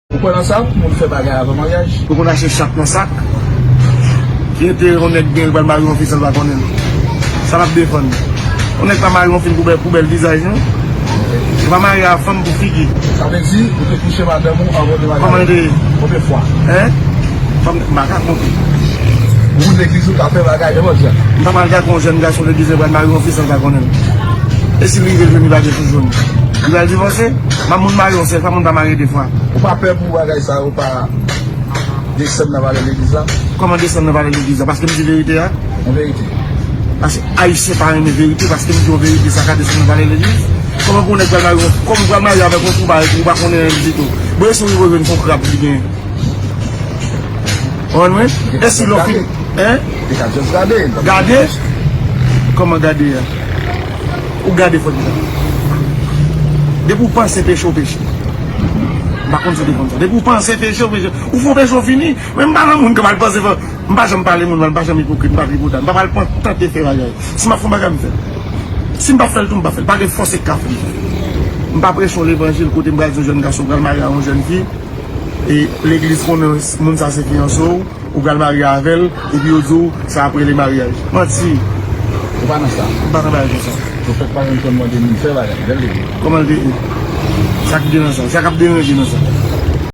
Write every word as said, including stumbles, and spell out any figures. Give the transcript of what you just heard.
Ou kwè nan sa? Pou moun fè bagay avan maryaj? Ou konn achte chat nan sak? Ki enterè yon nèg gen, li pral marye yon fi san l pa konnen l? Sa l ap defann? Yon nèg pa marye yon fi pou bèl, pou bèl vizaj, non. Ou pa marye a fanm pou figi. Sa vle di, ou te kouche madanm ou anvan de maryaj? Kòman l te ye? Konbyen fwa? Hein? Fanm, m pa ka konte. Ou moun legliz ou ka fè bagay, men bon, jan. M pa pral gade yon jèn gason legliz mwen pral marye yon fi san l pa konnen l. E si l rive l jwenn li pa gen fi jwenn? Li pral divòse? M ap moun marye yon sèl fwa, moun pa marye de fwa. Ou pa pè pou bagay sa, ou pa desann nan valè legliz la? Kòman desann nan valè legliz la? Paske m di verite a? An verite. Paske Ayisyen pa renmen verite, paske m di yon verite, sa ka desann nan valè legliz. Kòman pou yon nèg pral marye, kòman pral marye avèk yon twouba epi ou pa konnen anyen ditou? Bon, e si w rive jwenn se yon krab li gen? Ou konprann mwen? E si lè w fin, hein? Li ka just gade. Gade? Kòman gade a? Ou gade fòt li la. Depi w panse peche, w peche. M pa konn si w te konn sa. Depi w panse peche, w peche. Ou fè yon peche, w fini. Men m pa nan moun k ap al panse fò. M pa janm pale moun mal, m pa janm ipokrit, m pa tripotay. M pa pral pran tante fè bagay. Si m ap fè yon bagay, m fè l. Si m p ap fè l tou, m p ap fè l. Pa gen fòs k ka fè m fè l. M pa preche yon levanjil kote m pral di yon jèn gason pral marye a yon jèn fi. E legliz konnen moun sa se fiyanse w. Ou pral marye avè l, epi yo di w sa ap rele maryaj. Manti. Ou pa nan sa. M pa nan bagay konsa. Pwofèt pa janm konn mande moun fè bagay, bèl legliz. Kòman l te ye? Sa k gen nan sa? Sa k ap deranje nan sa?